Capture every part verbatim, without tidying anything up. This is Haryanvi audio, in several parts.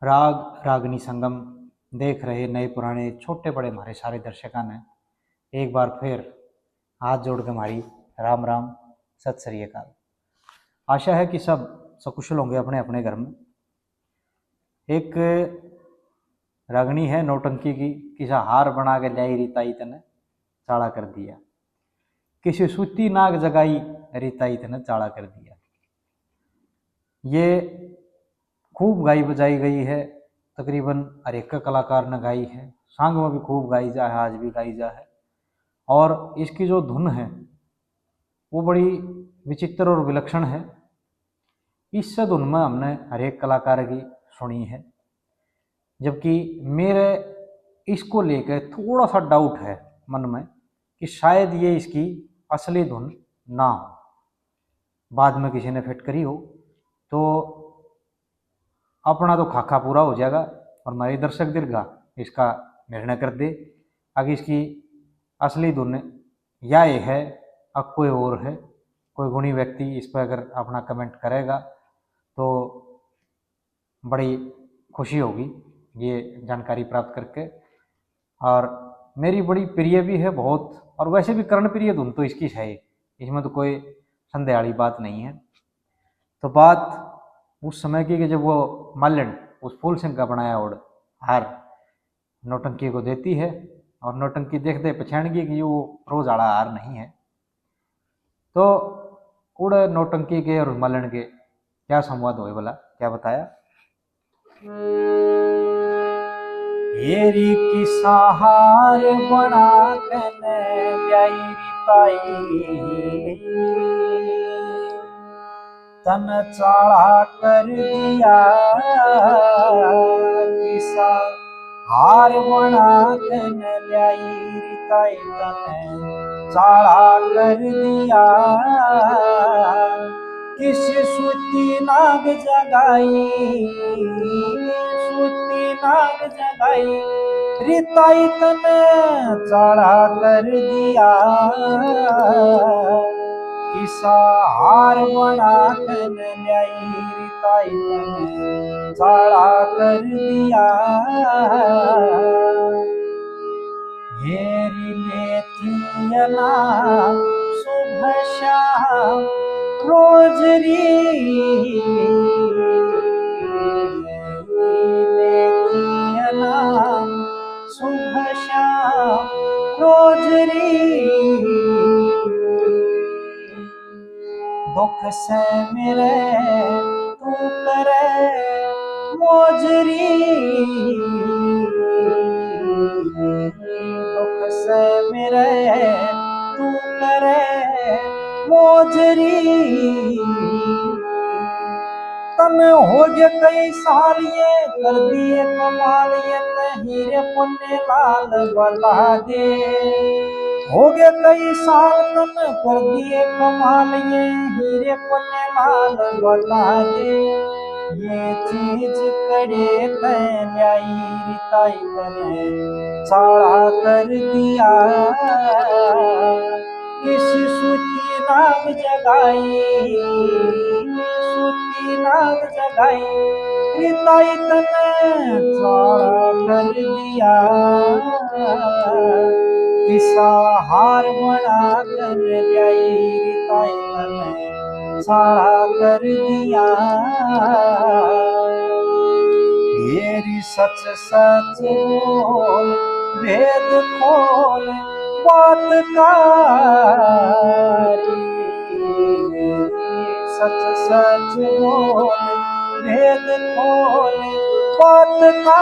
राग रागनी संगम देख रहे नए पुराने छोटे बड़े हमारे सारे दर्शकां ने एक बार फिर हाथ जोड़ के हमारी राम राम, सत श्री अकाल। आशा है कि सब सकुशल होंगे अपने अपने घर में। एक रागनी है नौटंकी की, किसा हार बना के ल्याई री ताई तने चाला कर दिया, किसी सूती नाग जगाई री ताई तने चाला कर दिया। ये खूब गाई बजाई गई है, तकरीबन हर एक कलाकार ने गाई है, सांग में भी खूब गाई जा है, आज भी गाई जा है। और इसकी जो धुन है वो बड़ी विचित्र और विलक्षण है। इस धुन में हमने हर एक कलाकार की सुनी है, जबकि मेरे इसको लेकर थोड़ा सा डाउट है मन में कि शायद ये इसकी असली धुन ना हो, बाद में किसी ने फिट करी हो। तो अपना तो खाका पूरा हो जाएगा और हमारे दर्शक दीर्घा इसका निर्णय कर दे। आगे इसकी असली धुन या ये है, अब कोई और है, कोई गुणी व्यक्ति इस पर अगर अपना कमेंट करेगा तो बड़ी खुशी होगी ये जानकारी प्राप्त करके। और मेरी बड़ी प्रिय भी है बहुत, और वैसे भी कर्ण प्रिय धुन तो इसकी है ही, इसमें तो कोई संदेह वाली बात नहीं है। तो बात उस समय की कि जब वो मालन उस फूल सिंह का बनाया और हार नौटंकी को देती है और नौटंकी देखते पहचान गई कि ये वो रोज आला हार नहीं है। तो उड़े नौटंकी के और मालन के क्या संवाद होए भला, क्या बताया? हेरी किसा हार बना कने ब्याई री ताई, तन चाला कर दिया। किसा हार बना कने ब्याई री ताई, तन चाला कर दिया। किस सूती नाग जगाई, सूती नाग जगाई री ताई, तन चाला कर दिया। किसा हार बना कने ल्याई री ताई, तन चाला कर दिया। हेरी लेती ना सुबह शाम रोज री, लेती ना सुबह शाम रोज री। दुख से मेरे तू करे मौज री, दुख से मेरे तू करे मौज री। तन हो गए कई साल ये कर दिए कमाल, ये हीरे पुन्ने लाल बता दे। हो गए कई साल तन कर दिए कमाल, ये हीरे पुन्ने लाल बता दे। ये चीज कड़े पे ल्याई री ताई, तने चाला कर दिया। किस सूती नाग जगाई, सूती नाग जगाई री ताई, तने चाला कर दिया। किसा हार बना कने ल्याई री ताई, तने चाला कर दिया। हेरी सच सच बोल, भेद खोल बात का री। सच सच बोल, भेद खोल बात का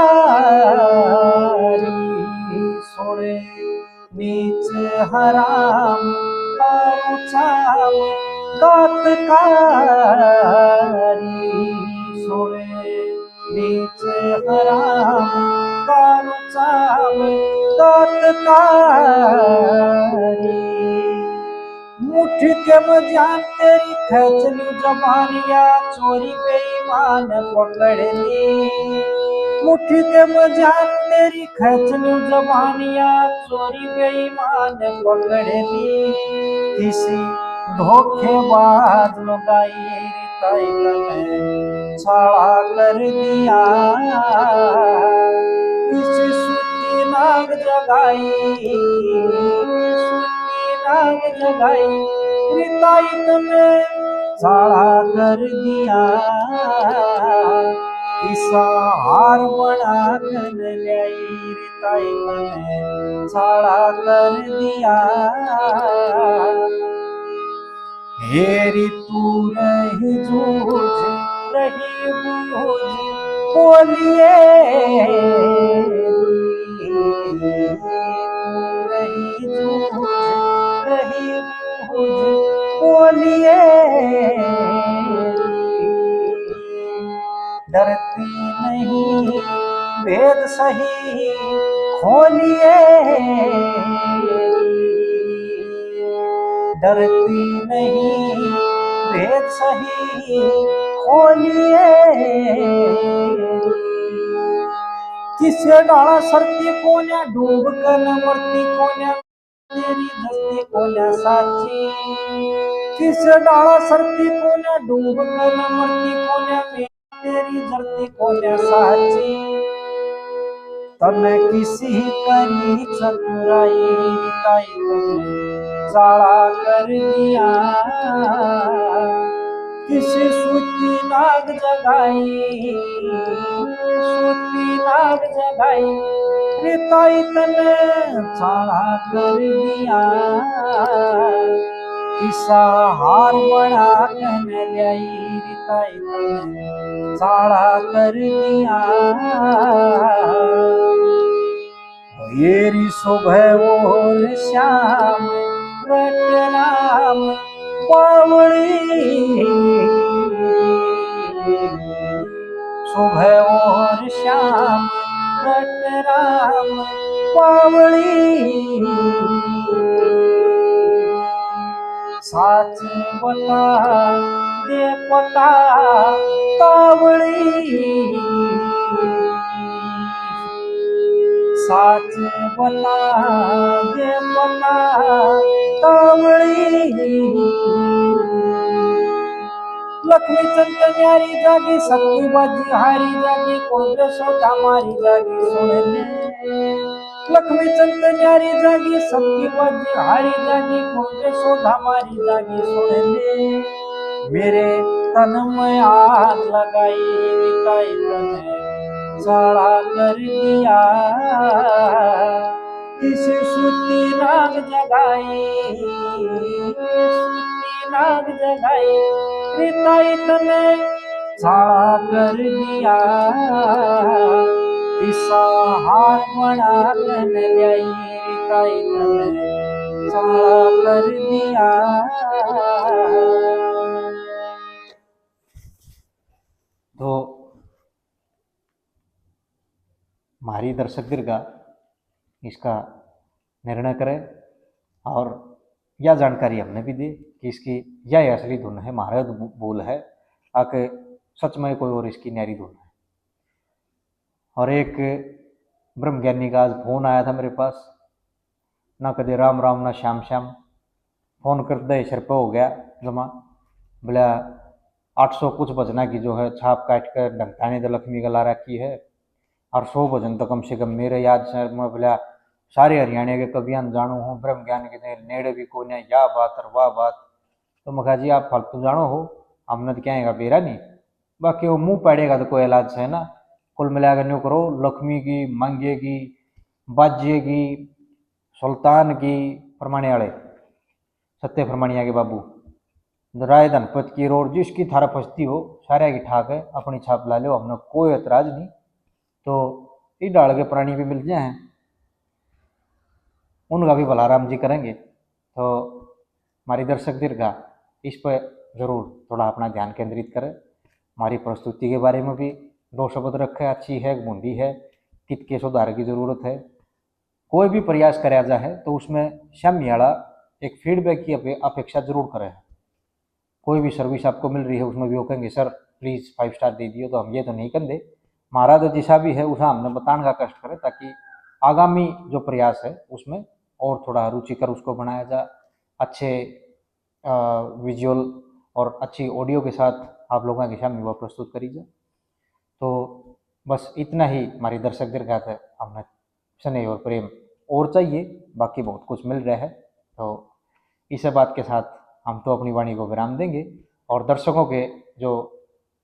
री। सुन नीच हराम का ऊंचा गात का री। सुन नीच हराम का ऊंचा गात का री। मुठ के मजान तेरी खैचलू जबानिया चोरी बेईमान पकड़ ली। मुठ के मजान तेरी खैचलू जबानिया चोरी बेईमान पकड़ ली। किसी धोखेबाज लुगाई री ताई, तने साला कर दिया। किस सूती नाग जगाई, सूती नाग जगाई, रिताई तने साला कर दिया। किसा हार बना कन ल्याई, रिताई तने साला कर दिया। हेरी तू रही जूझ, रही बूझ, बोलिए। तू रही जूझ, रही बूझ, बोलिए। डरती नहीं, भेद सही खोलिए। डरती नहीं, भेद सही खोलिए। किसे डाला सरती कोन्या, डूब कर न मरती कोन्या, तेरी जस्ती कोन्या साची। किसे डाला सरती कोन्या, डूब कर न मरती कोन्या, तेरी जस्ती कोन्या साची। तने किसी करी चतुराई, ताई तने साला कर दिया। किसी सूती नाग जगाई, सूती नाग जगाई, रिताई तने साला कर दिया। किसा हार बना कन ल्याई, रिताई तने साला कर दिया। येरी सुबह और शाम, रट राम बावली। सुबह और शाम, रट राम बावली। साच बता दे पता तावली। साच बता दे पता तावली। लक्ष्मी चंद न्यारी जागी, सत्ती बाजी हारी जागी, कुंडे सोचा मारी जागी, सुन ले। लक्ष्मी चंद न्यारी जागी, सत्ती बाजी हारी जागी, कुंडे सोचा मारी जागी, सुन ले। मेरे तन में आग लगाई, ताई तने साला कर दिया। किसी सूती नाग जगाई, सूती नाग जगाई, रिताई तने साला कर दिया। किसा हार बना कन ल्याई, रिताई तने साला कर दिया। तो म्हारी दर्शक दीर्घा इसका निर्णय करे और या जानकारी हमने भी दे कि इसकी यह असली धुन है, म्हारा जो बोल है, आके सच में कोई और इसकी न्यारी धुन है। और एक ब्रह्मज्ञानी का आज फोन आया था मेरे पास, ना कदे राम राम ना श्याम श्याम, फोन करते ही सिर पे हो गया जमा। बोला, आठ सौ कुछ भजना की जो है छाप काट कर ढंगताने तो लक्ष्मी का ला रखी है, और सौ भजन तो कम से कम मेरे याद से, मैं बोला, सारे हरियाणा के कवियां ने जाणो हूँ, ब्रह्म ज्ञान के ने-, नेड़े भी कोन्या, या बात और वाह बात। तो मैं कहा, जी, आप फालतू जाणो हो, हमने तो क्या है बेरा नहीं। बाकी वो मुंह पड़ेगा तो कोई इलाज है ना। कुल मिलाकर न्यू करो, लक्ष्मी की, मांगे की, बाजे की, सुल्तान की, फरमाने वाले, सत्य फरमानिया के बाबू, राय धनपत की रोड, जिसकी थारा फस्ती हो, सारे की ठाक है, अपनी छाप ला लो, हमने कोई एतराज नहीं। तो ये डाल के प्राणी भी मिल जाए हैं, उनका भी भला राम जी करेंगे। तो हमारी दर्शक दीर्घा इस पर ज़रूर थोड़ा अपना ध्यान केंद्रित करें। हमारी प्रस्तुति के बारे में भी दो शब्द रखें, अच्छी है, भूंडी है, कित के सुधार की ज़रूरत है। कोई भी प्रयास कराया जाए तो उसमें श्यामी वाला एक फीडबैक की अपे-, अपेक्षा जरूर करें। कोई भी सर्विस आपको मिल रही है, उसमें भी वो कहेंगे, "सर, प्लीज फाइव स्टार दे दियो", तो हम ये तो नहीं कहते। महाराज जिसा भी है, उसा हमने बताने का कष्ट करें, ताकि आगामी जो प्रयास है, उसमें और थोड़ा रुचिकर उसको बनाया जा, अच्छे, अ, विजुअल और अच्छी ऑडियो के साथ आप लोगों के सामने वो प्रस्तुत करी जा। बस इतना ही हमारी दर्शक दीर्घा तै हमने स्नेह और प्रेम और चाहिए, बाकी बहुत कुछ मिल रहा है। तो इस बात के साथ हम तो अपनी वाणी को विराम देंगे और दर्शकों के जो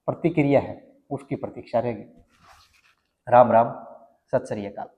प्रतिक्रिया है उसकी प्रतीक्षा रहेगी। राम राम, सत श्री अकाल।